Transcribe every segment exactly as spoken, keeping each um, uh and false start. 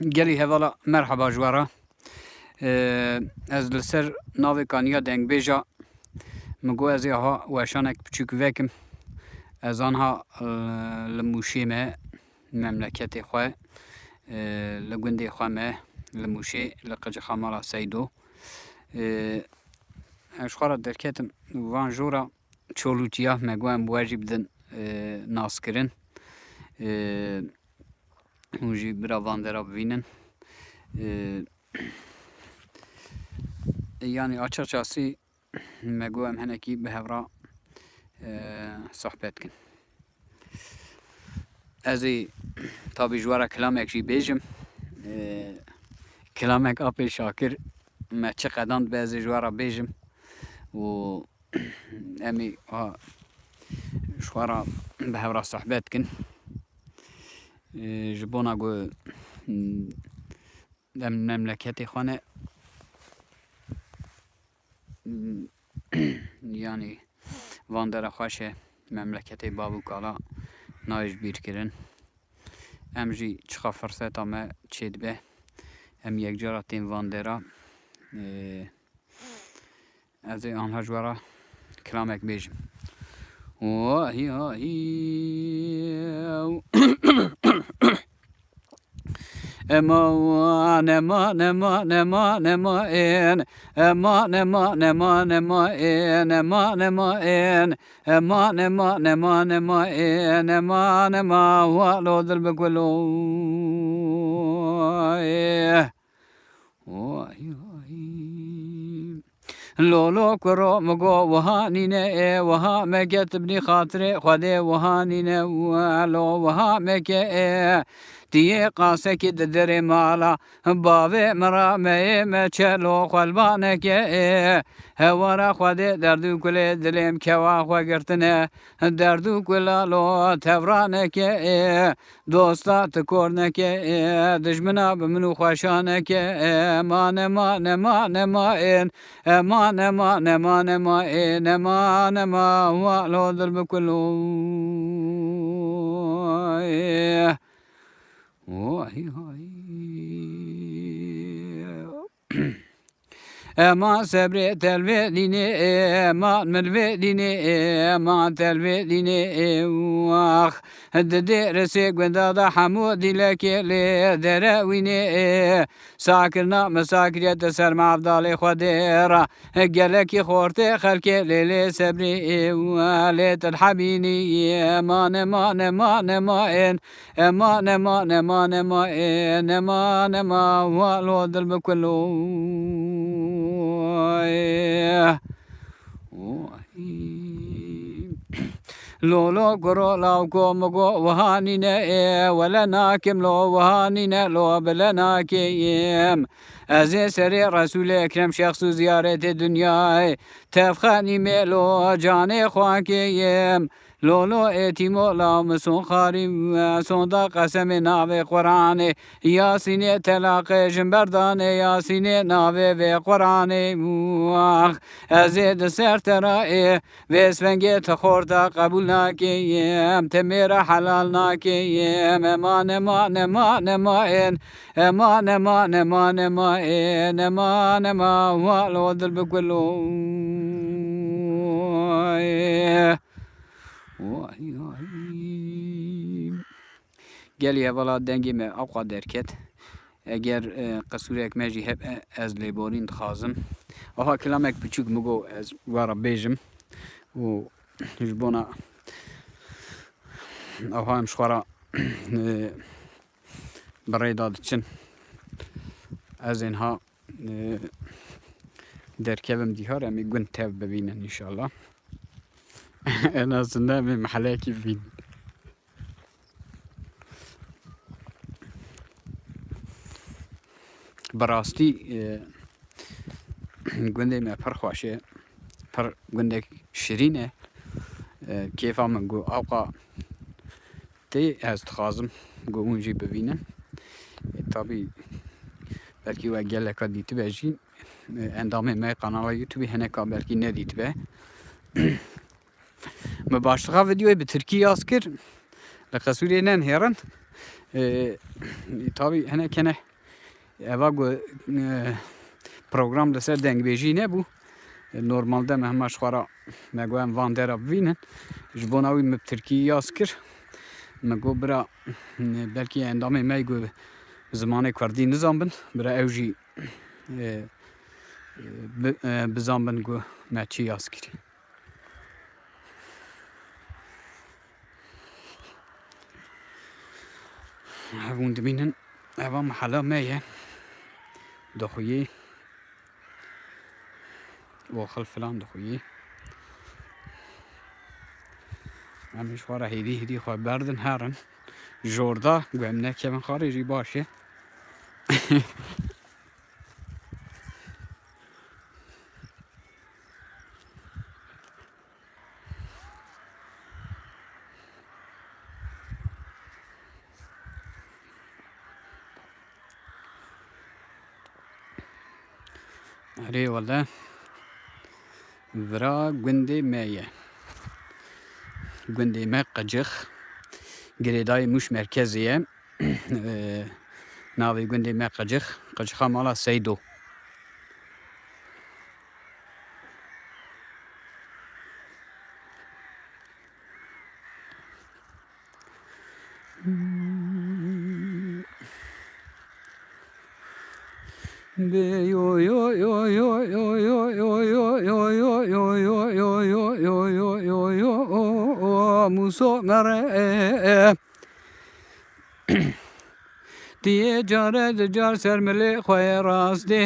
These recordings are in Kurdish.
Gelî hevala merheba ji we re. Ee, ez li ser navê kaniya dengbêja min got ez ê aha weşanek piçûk vekim. Ez anha, e, li Mûşê me, memleketê xwe, e, li gundê xwe me, li Mûşê, li Qicixa Mala Seydo. E, ez ji xwe re derketim van jora Çolûçiya me got em bi we jî bidin, e, naskirin. E, hûn jî bira van dera bivînin. E, yanî açıkçası me got em hinekî bi hev re, e, sohbet kin. Ez ê tabî ji we re kilamek jî bêjim. E, kilamek apê Şakir me çi qedan dibe ez ê ji we re bêjim. Û em ê ha ji xwe re bi hev re sohbet kin. Ee, ji bona ku, mm, em memleketê xwe ne, mm, yanî van dere xweş e, memleketê bav û kala nayê ji bîr kirin. Em jî çiqa firseta me çêdibe, em yekcara tên van dera. Ee, Ez ê anha ji we re kilamek bêjim. Wahî, wahî. Eman, eman, eman, eman, eman, en. Eman, eman, eman, eman, en. Eman, eman, en. Eman, eman, eman, eman, en. Eman, eman, wa lo dil bi kulo. Eh. Oy, oy. Lolo kuro min got wiha nîne ê, wiha meke tu binî xatirê Xwedê wiha nîne, lo wiha meke ê. Tu yê qasekî di derê mala bavê min re meyê meçe, lo xwe li ba neke ê. Hewara Xwedê derd û kulê dilêm kewa xwe girtine, derd û kula lo tevra neke ê. Dosta tu kor neke, e, dijmina bi min û xweşa neke, e, ma nema, nema, nema, ên, e, ma nema, nema, nema, ê, nema, nema, wa lo dil bi kulo, e. Oy, oy. Ema sebrê telvê dînê, ema milvê dînê, ema telvê dînê, wax. Di dê risê gunda da hemû dîlekê lê derewînê, sakirina misakiriyet di ser mavdalê Xwedê ra. Gelekî xortê xelkê lê lê sebrê, lê til hebînî, ema nema, nema, nema, ên. Ema nema, nema, nema, ê, nema, nema, wa lo dil bi kulo. Ê. Oy. Lo, lo, kuro, law, ko, mi go, wiha nîne, ê, wele nakim, lo, wiha nîne, lo, bile nakim. Ez ê serê Resûlê Ekrem şexs û ziyaretê dinyayê tevxenî mê, lo, canê xwe kêm. Lolo ê tîmo law min son xarî, sonda qesemê navê Quranê, Yasînê telaqê jin berdanê Yasînê navê vê Quranê. Wax, ez ê di ser te ra ê, vê svengê ti xorta qebûl nakêm, te mêra helal nakêm. Ema nema, nema, nema, ên. Ema nema, nema, nema, ên. Ema nema, wa lo dil bi kulo. Oy, oy. Gelî hevala dengê me ewqa derket. Eger, e, qisûrek me jî hebe, ez lêborîn dixwazim. Aha kilamek piçûk min got ez we re bêjim. Û ji bona aha em ji xwe re, e, bi rê de diçin. Ez ên ha, e, derkevim dîhar, em ê gund tev bibînin înşallah. En azından em ê mehelekî bibînin. Bi rastî, e, gundê me pir xweş e. Pir gundek şirîn e. E, kêfa min got ewqa tê, ez dixwazim ku hûn jî bibînin. E, tabî belkî we geleka dîtibe jî, e, endamê me qanala YouTube-ê hineka belkî nedîtibe. Min başlixa vîdeoyê bi tirkî yaz kir. Li qesûrê nenihêrin. E, tabî hinek hene eva ku, e, program li ser dengbêjî nebû. E, normalde me hema ji xwe re me got em van dera bivînin. Ji bona wî min bi tirkî yaz kir. Me got bira, e, belkî endamê me ku zimanê kurdî nizanbin, bira ew jî, e, bi-, e, bizanbin ku me çi yaz kirî. Ev hûn dibînin, eva mehela me ye. Dixuyê. Waxil filan dixuyê. Em ji xwe re hêdî hêdî xwe berdin herin. Jorda, ku em nekevin xarê jî baş e. Erê wele. Vira gundê me ye. Gundê me Qicix. Girêdayê Mûş merkezê ye. Eee, navê gundê me Qicix. Qicixa mala Seydo. Muso mere. Diyê care di car ser milê xwe yê rastê.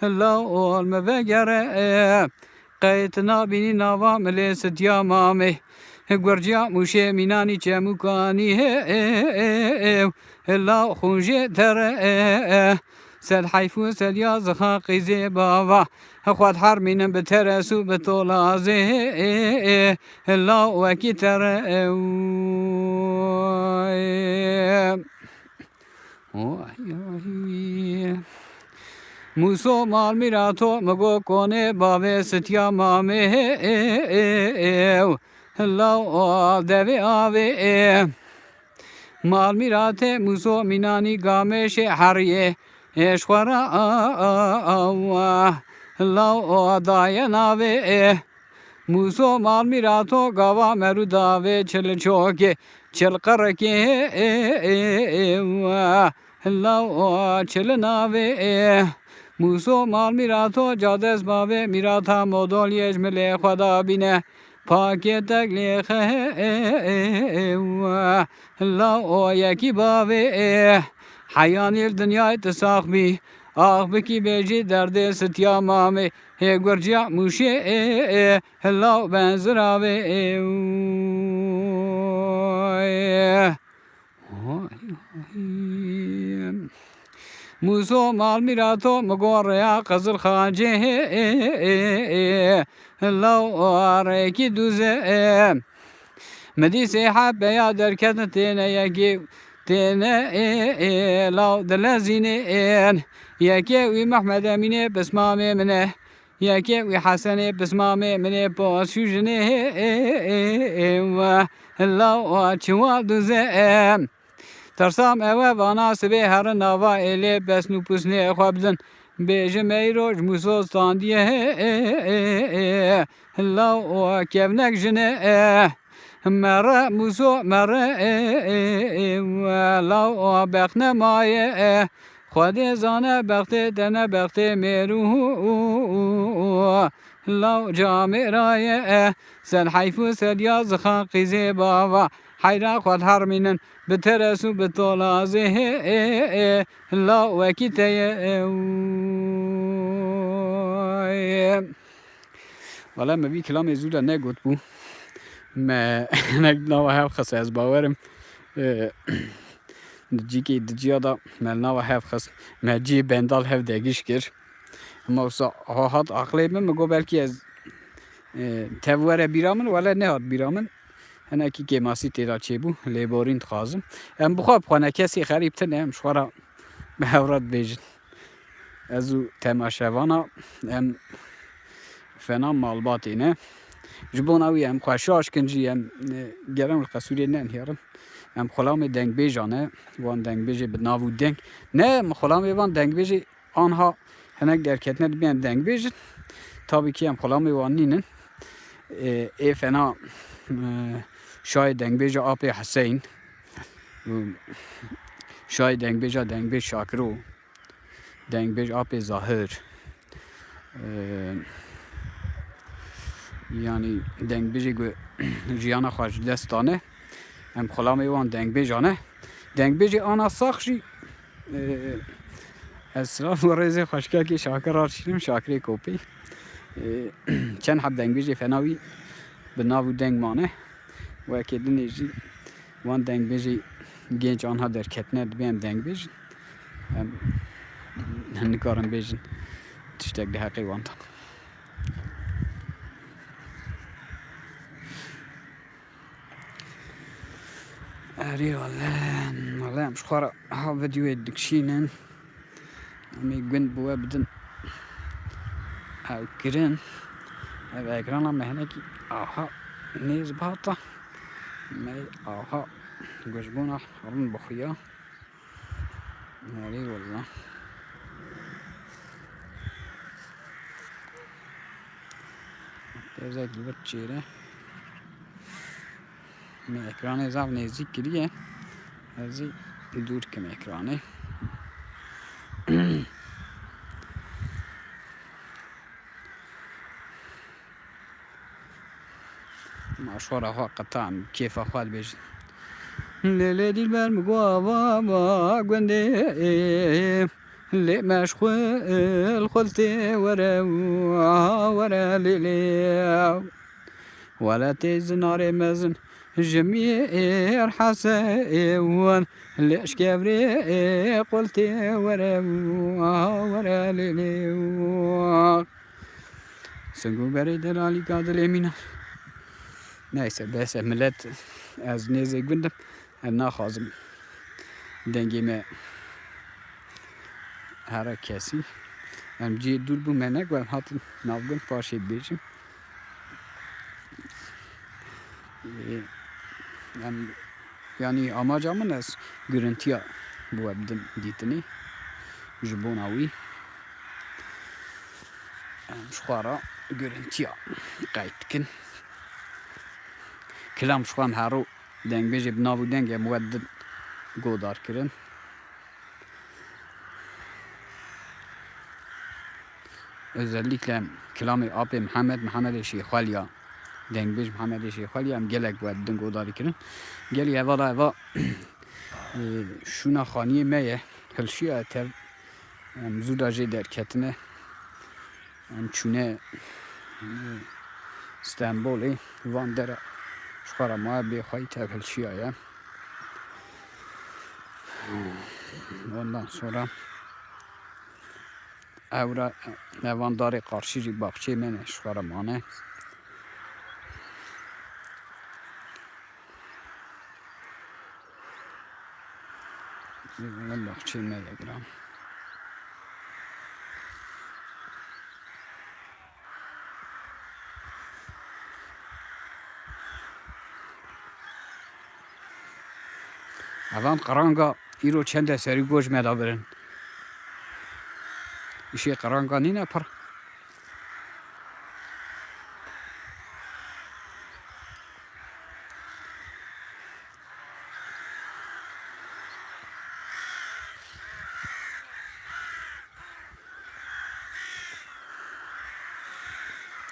Law ol me vegere. Qey tu nabînî nava milê sitiya mamê. Gurciya Mûşê mînanî çemûkanî. Law xûn jê tere. Sed heyf û sed ya zixa qîzê bava. Xwe dihermînin bi teres û bi tolazê. Law wekî tere. Oy, oy. Mûso mal mîrato mi go konê bavê sitiya mamê. Law devê avê. Mal mîratê Mûso mînanî gamêşê heriyê. Ê ji xwe re law daye navê. Mûso mal mîrato gava merû davê çil çokê, çil qirikê, law çil navê. Mûso mal mîrato cades bavê mîrata modoliyê ji milê xwe da bîne. Pakê teglê xe, law yekî bavê. Heyanî li dinyayê tu sax bî, ax bikî bêjî derdê sitiya mamê. Hê gurciya Mûşê, ê, ê, law benziravê, ê, ê. Mûso mal mîrato mi go rêya Qizil Xacê, ê, ê, ê, law rêkî dûze, ê. Mi dî sê heb peya derketin têne yekê, têne, ê, ê, law dilezînê, ê. Yekê wî Mehmed Emînê pismamê min e. Yekê wî Hesenê pismamê min ê, poşû jinê, ê, ê, ê, we, law, çiwa duze, em. Tirsam ew e vana sibê herin nava êlê, pesn û pusnê xwe bidin. Bêjim eyro ji Mûso standiye, ê, ê, ê, law, kevnek jine, e. Mere Mûso, mere, ê, ê, ê, we, law, bext nemaye, e. Xwedê zane bextê te ne bextê mêrû, law camêraye, e. Sed heyf û sed ya zixa qîzê bava. Heyra xwe dihermînin bi teres û bi tolazê, ê, ê, ê, law wekî te ye, ê, ê. Wele me vî kilamê zû de negotbû. Me hinek nava hev xist, ez bawerim, e, di cîkê di ciya de me li nava hev xist. Me cihê bendal hev degiş kir. Hema wisa ha hat aqilê min, min got belkî ez, e, tev were bîra min, wele nehat bîra min. Hinekî kêmasî tê de çêbû, lêborîn dixwazim. Em bi xwe bi xwe ne kesî xerîb tune, em ji xwe re bi hev re dibêjin. Ez û temaşevana em fena malbatê ne. Ji bona wî em xwe şaş kin jî em, e, gerem li qesûrê nenihêrin. Em xulamê dengbêjan e, wan dengbêjê bi nav û deng. Ne, em xulamê van dengbêjê anha hinek derketine dibên dengbêj in. Tabî kî em xulamê wan nînin. E, ê fena, e, şayê dengbêja Apê Hiseyn. Şayê dengbêja dengbêj Şakiro. Dengbêj Apê Zahir. Ee, yanî dengbêjê ku jiyana xwe ji dest dane. Em xulamê wan dengbêjan e. Dengbêjê ana sax jî, ee, ez silav û rêzê xweşkekê Şakir radişînim, Şakirê Kopî. Ee, çend heb dengbêjê fena wî bi nav û deng mane. Wekê dinê jî wan dengbêjî genç anha derketine, dibê em dengbêj in. Em nikarin bêjin tiştek di heqê wan de. Erê wele, wele em ji xwe re ha videoyê dikişînin. Em ê gund bi we bidin. Ew kirin. Ev ekrana me hinekî aha nêz bihata. Me aha guhbûna rin bixuya. Erê wela. Têzek li vir çêre. Me ekranê zaf nêzîk kiriye. Ez ê dûr kim ekranê. Ma şora xwe qetan, kêfa xwe dibêjin. Lê lê dîlber min guava ma gundê. Lê meşxul xultê were, were lê lê. Wele tê zinarê mezin ji mêr hesewin, lê şkevrê qultê were, were lê lê. Sing û berê delalîka dilê mîna. Neyse, bes e, millet, ez nêzê gund im. Em naxwazim dengê me here kesî. Em cihê dûr bû me negot, em hatin navgund paşê dibêjin. Ê, em, yanî amaca min ez girintiya bi we bidim dîtinê. Ji bona wî em ji xwe re girintiya qeyd dikin. Kilam ji xwe em herû Dengbêjê bi nav û deng em we din godar kirin. Özellikle kilamê apê Mihemed, Mihemedê Şêxweliya, dengbêj Mihemedê Şêxweliya em gelek we din godarî kirin. Gelî hevala eva, e, şûna xaniyê me ye, hilşiya tev, em zû da jê derketine. Em çûne, e, Stenbolê, van dera ji xwe re maye bêxweyî tevhilşiyaye. Ondan sonra ewra, e, van darê qarşî jî baxçeyê me ne ji xwe re mane. Valla baxçeyê me de giran. Evan qiranga îro çend e serî goj me da birin. Îşê qiranga nîne pir.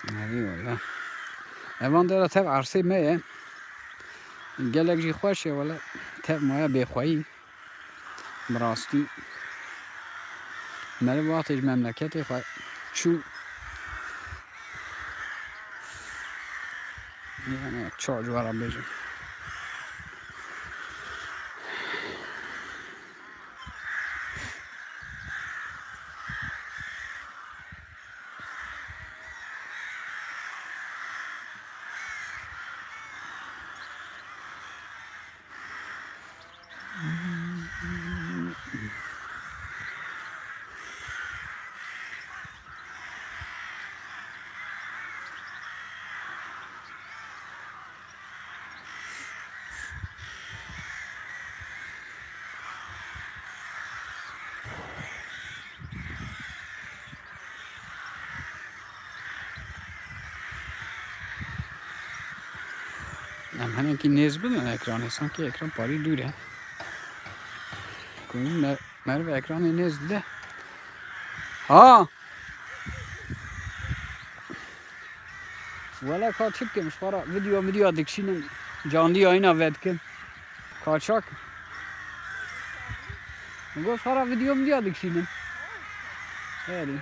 Eyvallah. Evan dera tev ersê me ye. Gelek jî xweş e wele. Tev maya bêxweyî. Bi rastî meriv wextê ji memleketê xwe çû, yani çawa ji we re bêjim. Hinekî nêz bibin ekranê, sankî ekran parî dûr e. Ku me-, meriv ekranê nêz dide. Ha! Wele ka çi bikim, ji xwe re video, video dikişînim, canlı yayına vedikim. Kaçak. Min got, ji xwe re video, video dikişînim. Herî.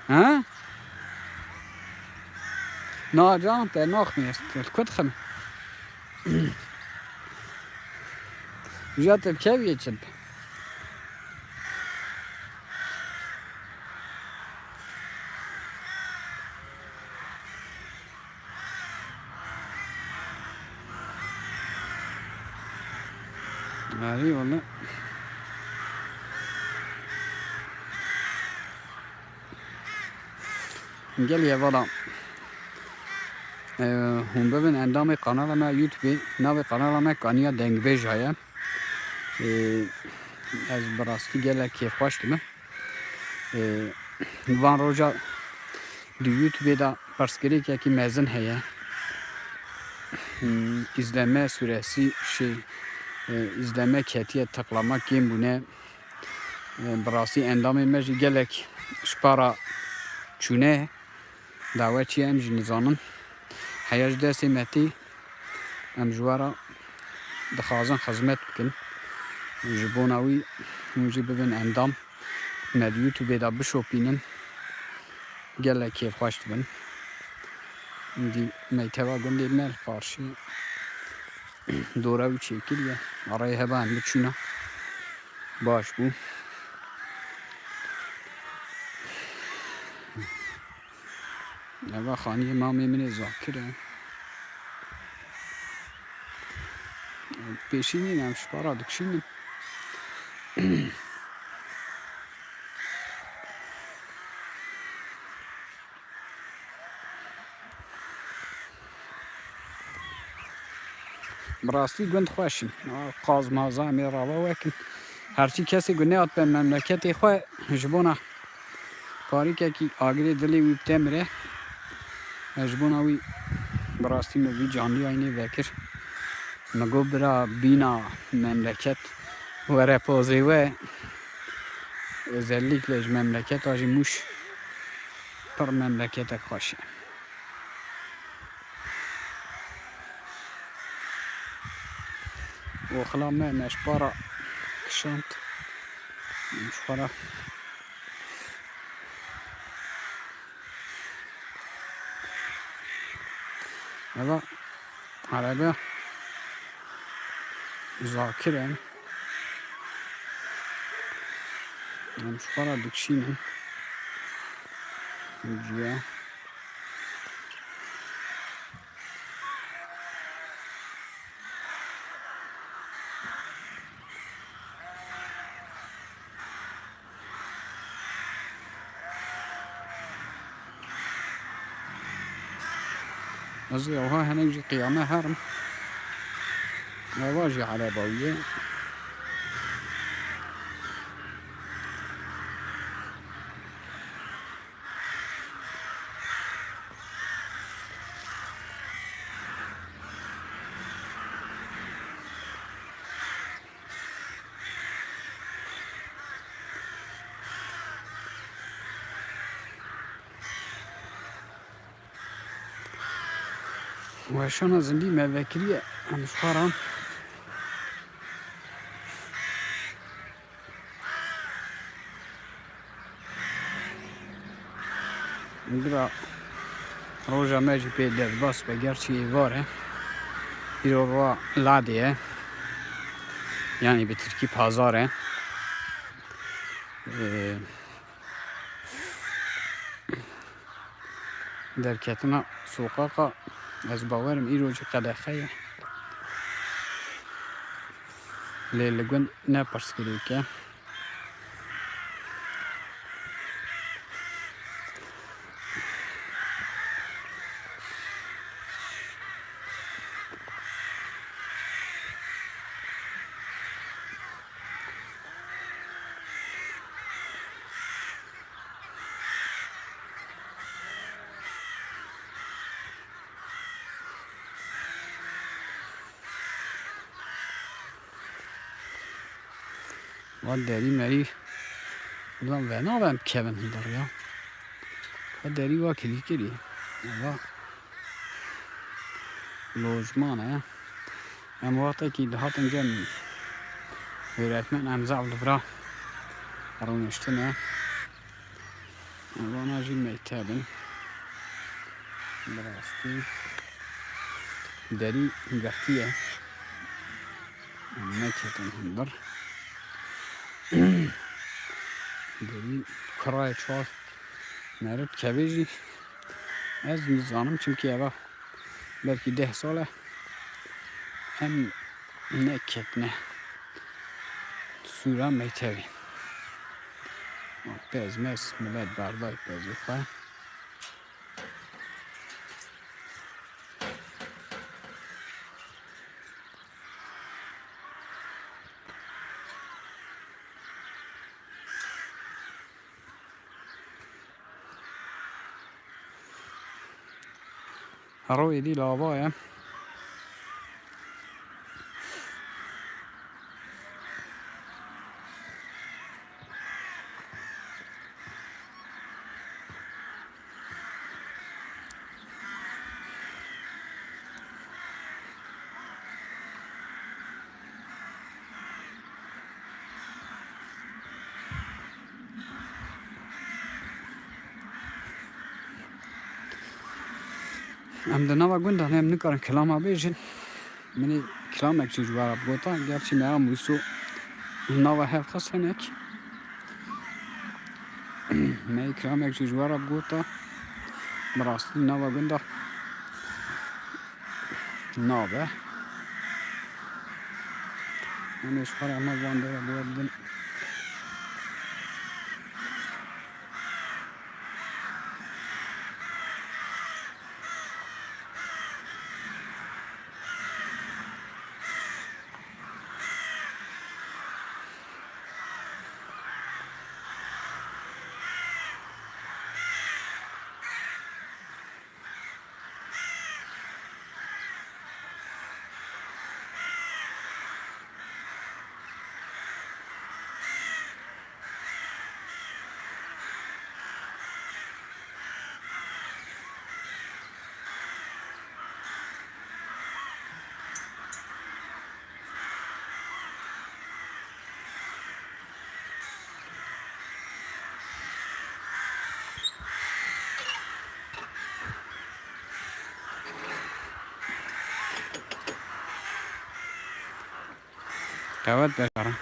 Ha? Na can te naxmê, ez li ku dixim? Vîja te bi keviyê çi dibe? Erê wele. Gelî hevala, e, hûn bibin endamê kanala me YouTubeê. Navê kanala me Kaniya Dengbêj heye. E, ez bi rastî gelek kêfxweş dibim. E, van roja di YouTubeê de pirsgirêkekî mezin heye. Hmm, îzleme süresi şey, e, îzleme ketiye, tıklama kêm bûne. E, bi rastî endamên me jî gelek ji para çûne. Dawe çi ye em jî nizanin. Heya ji destê me tê, em ji we re dixwazin xizmet bikin. Ji bona wî hûn jî bibin endam. Me di YouTubeê de bişopînin. Gelek kêfxweş dibin. Dî meyteva gundê me li qarşî dora wî çêkiriye. Arayê heba em biçûna. Baş bû. Eva xaniyê mamê min ê Zakir e. Pêşî nîne, em ji para dikişînin. Bi rastî gund xweş in. A, qaz maza em ê rava wekin. Herçî kesê ku nehat be memleketê xwe ji bona parîkekî agirê dilê wî bi te mire. Ez ji bona wî bi rastî min vî canlî yayînê vekir. Min got, bira bîna memleket were pozê we. Özellikle ji memleketa jî Mûş pir memleketek xweş e. Oxila me, me ji para kişand. Ji xwe re. Eva erebe Zakir e. Em ji xwe re dikişînin. Ciya. Ez ê ewha hinek jî qiyame herim. Eva jî ereba wî ye. Weşana zindî me vekiriye, em ji xwe re. Bira roja me jî pê derbas be, gerçî êvar e. Îro roja ladê ye. Yanî bi tirkî pazar e. Ee, Derketina soqaqa, ez bawerim îro jî qedexe ye. Lê li gund ne pirsgirêk e. Va derî merî. Buradan ve nabe em kevin hundir ya. Va derî va kilî kirî. Va lojman e. Em wextekî dihatin cem öğretmen em zaf li vira rûniştine. Vana jî mekteb in. Bi rastî derî girtî ye. Neketin hundir. Derî kurayê çar meriv kevê jî ez nizanim, çimkî eva belkî deh sal e em neketine sûra mektevî. Pez mez milet berdayî pezê xwe. Hero êdî lava ye. Em di nava gunda ne, em nikarin kilama bêjin. Min ê kilamek jî ji we re bigota. Gerçî me ya Mûso nava hev xist hinek. Me yê kilamek jî ji we re bigota. Bi rastî nava gunda nabe. Em ê ji xwe re hema van dera bi we bidin. Qewet beşarin.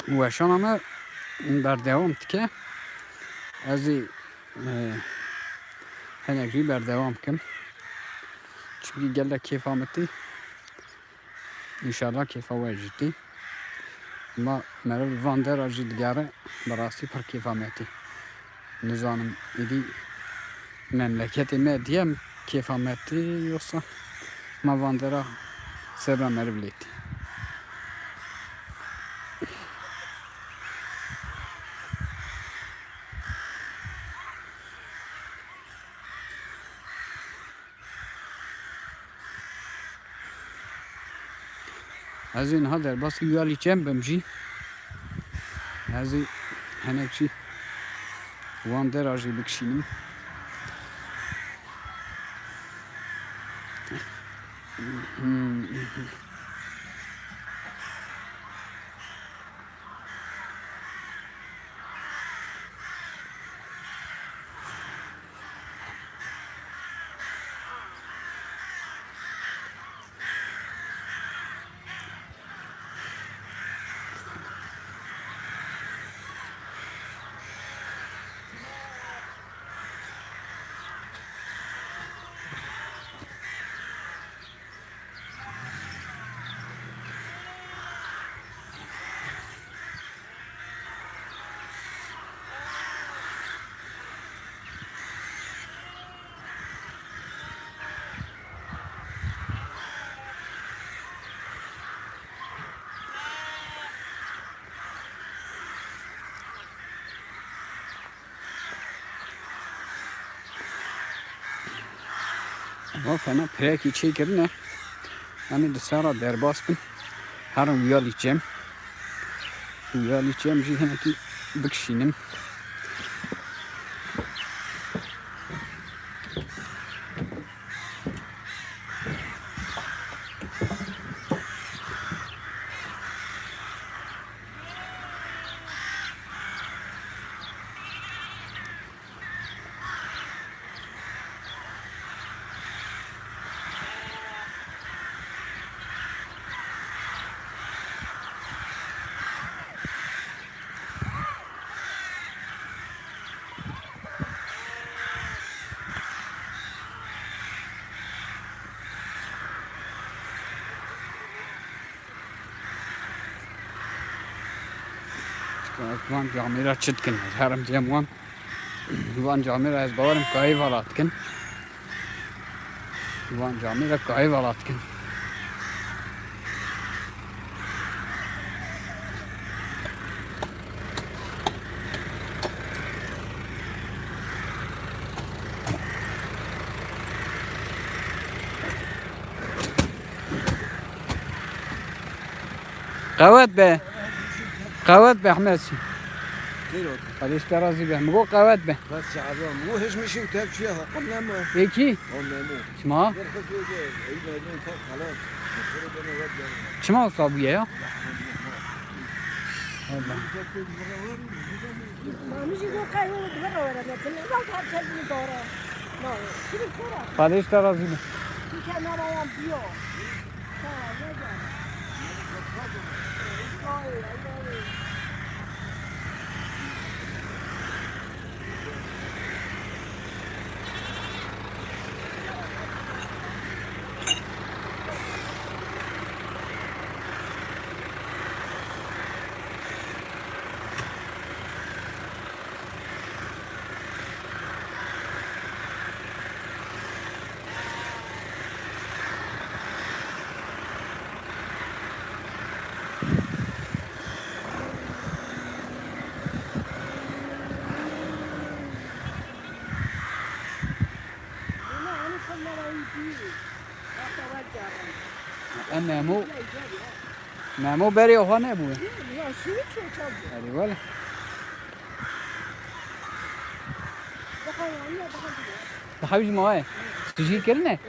Weşana me berdewam dike. Ez ê, e, hinek jî berdewam kim. Çimkî gelek kêfa min tê. Înşallah kêfa we jî tê. Ma meriv li van dera jî digere, bi rastî pir kêfa me tê. Nizanim, êdî memleketê me diye kêfa me tê, yoxsa ma van dera sebra meriv lê tê. Ez ê niha derbasî wî alî çem bim jî. Ez ê hinek jî wan dera jî bikişînim. Eva fena pirekî çêkirine. Em ê di ser re derbas bin. Herin wiyalî çem. Wiyalî çem jî hinekî bikişînim. Van camêra çi dikin? Ez herim cem wan. Van camêra ez bawerim kayî vala dikin. Van camêra kayî vala dikin. Qewet be. Qewet be Ehmed. Xêr ot. Xwedê ji te razî be. Min got qewet be. Bes çawa. Min got hêj min şî û tev çûye ha. Qil nemo. Ê kî? O Memo. Çima? Ber xwe gê gê. Ey Memo, tev xelas. Xêr ot, ne wet be. Çima wisa bûye ya? Wela. Mamî jî got qehwe û dibe re were, me tine. Bak, her çek min dara. Na, şirin kora. Xwedê ji te razî be. Tu kenara yan biyo. Em Memo, Memo berê xwe nebû. Erê wele. Di hewî ji mawê. Tu jî kirine?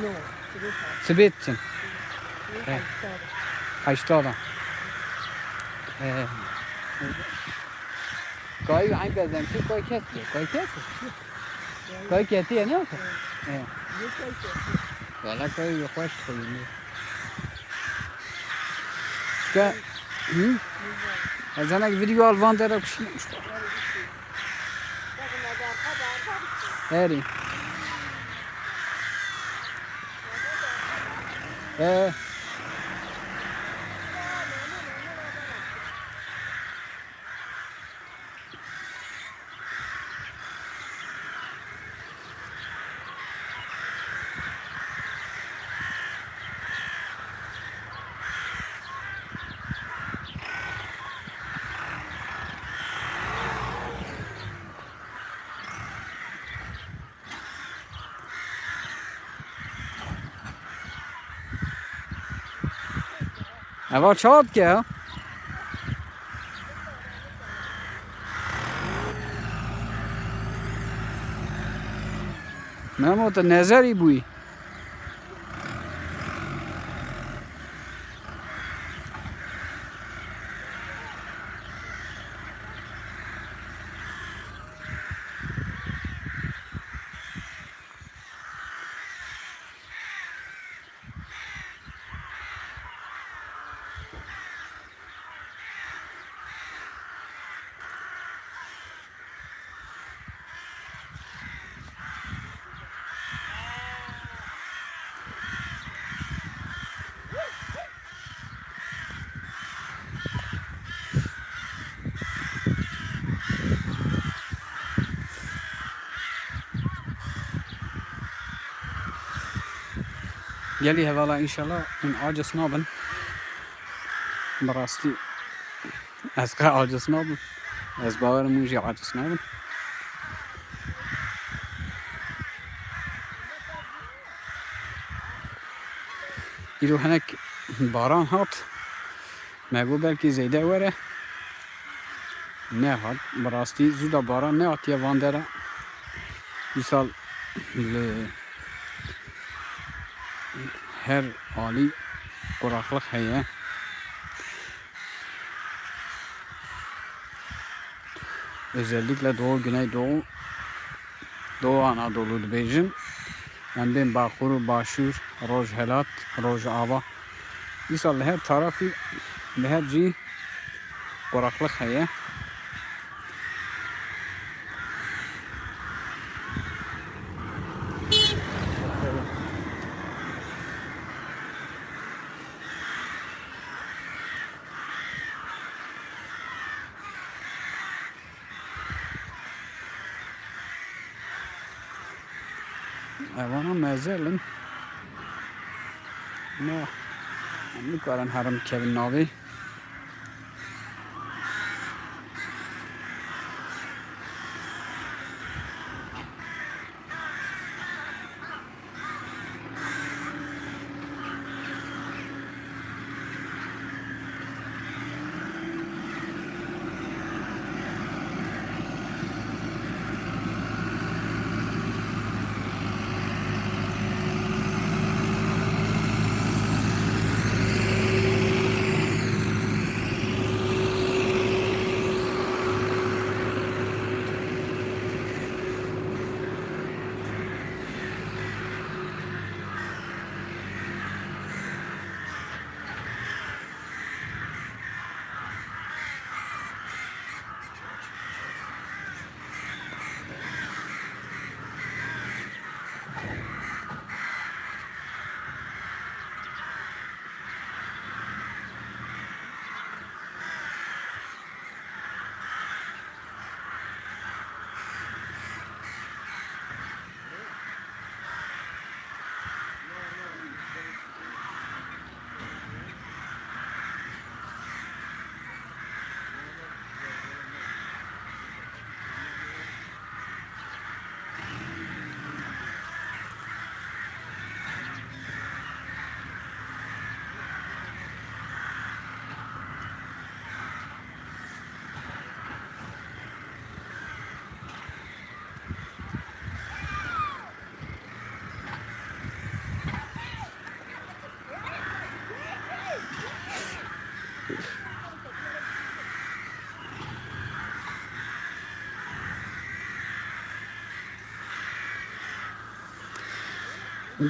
No, sibê. Sibê diçin. He. Heştada. He. Kayî eyn bezem çi, kayî kes ye. Kayî kes ye. Kayî ketiye ne olsa? He. Valla kayî xweş dixwîne. Ke, hı? Ez hinek video al van dere kuşine. Herî. Ee. Eva çawa dike ya? Memo, tu nezerî bûyî. Gelî hevala, înşallah hûn aciz nabin. Bi rastî ez qe aciz nabim. Ez bawerim hûn jî aciz nabin. Îro hinek baran hat. Me got belkî zêde were. Nehat. Bi rastî zû da baran nehatiye van dera. Îsal li her alî quraxlix heye. Özellikle Doğu, Güneydoğu, Doğu Anadolu dibêjin. Em bên Baxûr û Başûr, Rojhelat, Rojava. Îsal li her tarafî, li her cî quraxlix heye. Evana mezel in. Ma em nikarin herin kevin navê.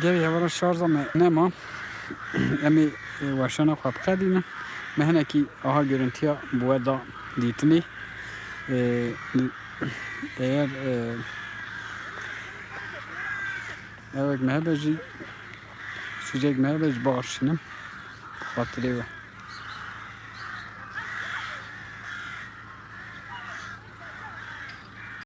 Gerî hevala şarja me nema. Em ê, e, weşana xwe biqedînin. Me hinekî aha görüntüya bi we da dîtinê. E, eğer, e, ewek me hebe jî, sûcek me hebe jî biarşînim. Xatirê we.